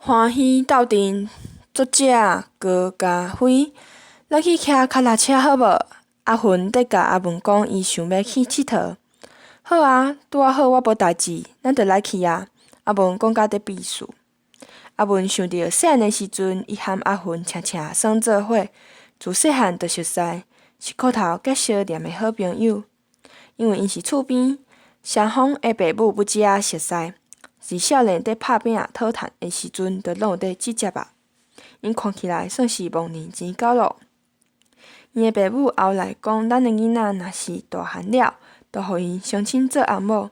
歡喜鬥陣，作者高嘉輝。咱去騎跤踏車好無？阿雲佇共阿文講，伊想欲去𨑨迌。好啊，拄仔好我無代誌，咱就來去啊！阿文講甲佇鄙視。阿文想著細漢的時陣，伊和阿雲常常耍做伙，自細漢就熟似，是苦頭結相連的好朋友。因為𪜶是厝邊，雙方的爸母不止仔熟似，自少年佇拍拚討趁的時陣，就攏有佇接觸啊。𪜶看起來算是忘年之交囉。𪜶的爸母後來講，咱的囡仔若是大漢了，就予𪜶相親做翁某。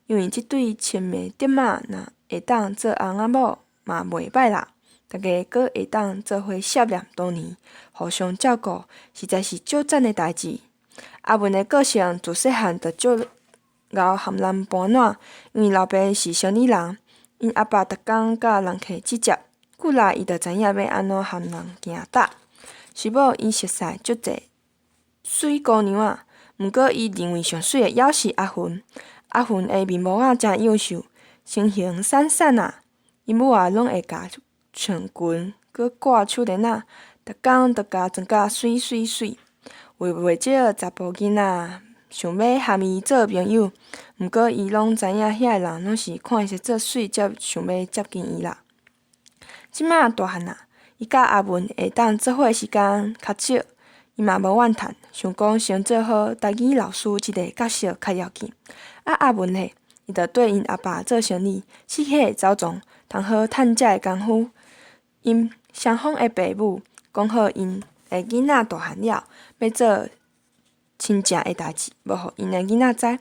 因為這對親密竹仔若會當做翁仔某，嘛袂䆀啦。大家閣會當做伙相念多年，互相照顧，實在是足讚的代誌。阿文的個性自細漢就足𠢕含人盤撋，因為老爸是生理人，𪜶阿爸逐工佮人客接觸，久來伊就知影欲按怎含人行搭。雖無伊熟似足濟媠姑娘仔，毋過伊認為上媠的猶是阿雲。阿雲的面毛仔誠幼秀，身形瘦瘦仔，𪜶母仔攏會共穿裙，閣掛手鏈仔，逐工都共妝甲媠媠媠。有袂少查埔囡仔想欲和伊做朋友，毋過伊攏知影遐个人攏是看伊生做媠才想欲接近伊啦。這馬大漢啊，伊佮阿文會當做伙時間較少，伊嘛無怨嘆，想講先做好台語老師這个角色較要緊。啊，阿文咧，伊就綴𪜶阿爸做生理，四處走傱，通好趁食的功夫。𪜶雙方的爸母講好，𪜶的囡仔大漢了，欲做親情的代誌，無予𪜶的囡仔知。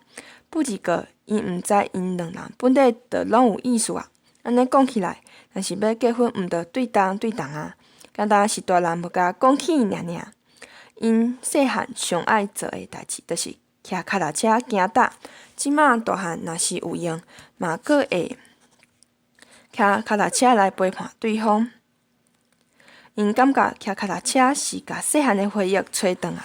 不二過，𪜶毋知𪜶兩人本底就攏有意思啊。按呢講起來，若是欲結婚，毋著對同對同啊，敢若是大人無共講起爾爾。𪜶細漢上愛做的代誌，就是騎跤踏車行搭。這馬大漢若是有閒，嘛閣會騎跤踏車來陪伴對方。𪜶感覺騎跤踏車是共細漢的回憶揣轉來。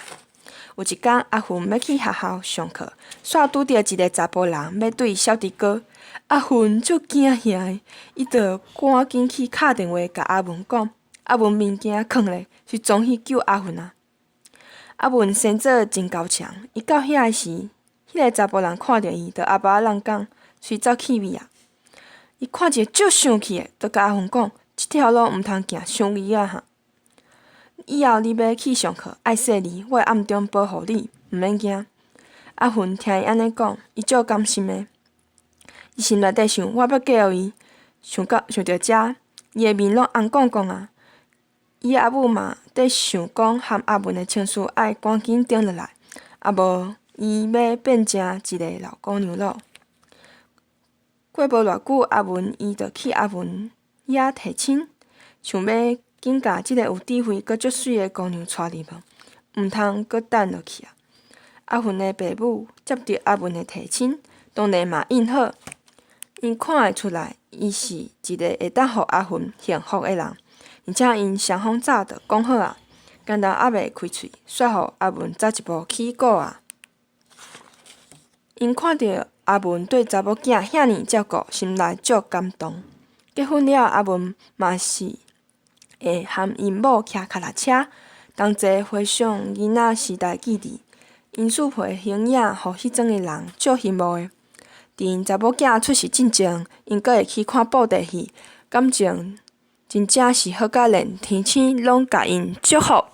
有一工，阿雲欲去學校上課，煞拄著一个查埔人欲對伊痟豬哥。阿雲足驚嚇的，伊就趕緊去敲電話共阿文講。阿文物件囥咧，就衝去救阿雲啊！阿文生做真猴強，伊到遐的時，彼个查埔人看著伊，就阿巴仔人講，隨走氣味啊！伊看著足生氣的，就共阿雲講：這條路毋通行，傷危啊！哈！以後你欲去上課，愛細膩，我會暗中保護你，毋免驚。阿雲聽伊按呢講，伊足甘心的。伊心內底想：我欲嫁予伊。想到想著這，伊的面攏紅摃摃啊！伊阿母嘛佇想講，和阿文的親事愛趕緊定落來，啊無伊欲變成一个老姑娘囉。過無偌久，阿文伊就去阿文遐提親，想欲緊共這个有智慧閣足媠的姑娘娶入門，毋通閣等落去啊！阿雲的爸母接著阿文的提親，當然嘛應好。𪜶看會出來，伊是一个會當予阿雲幸福的人，而且𪜶雙方早就講好啊，敢若猶未開喙，煞予阿文早一步起鼓啊！𪜶看著阿文對查某囝遐爾照顧，心內足感動。結婚了，阿文嘛是會和𪜶某騎跤踏車，同齊回想囡仔時代記憶。𪜶四歲的形影，予彼陣的人足羨慕的。佇𪜶查某囝出世進前，𪜶閣會去看布袋戲，感情真正是好甲連天星攏共𪜶祝福。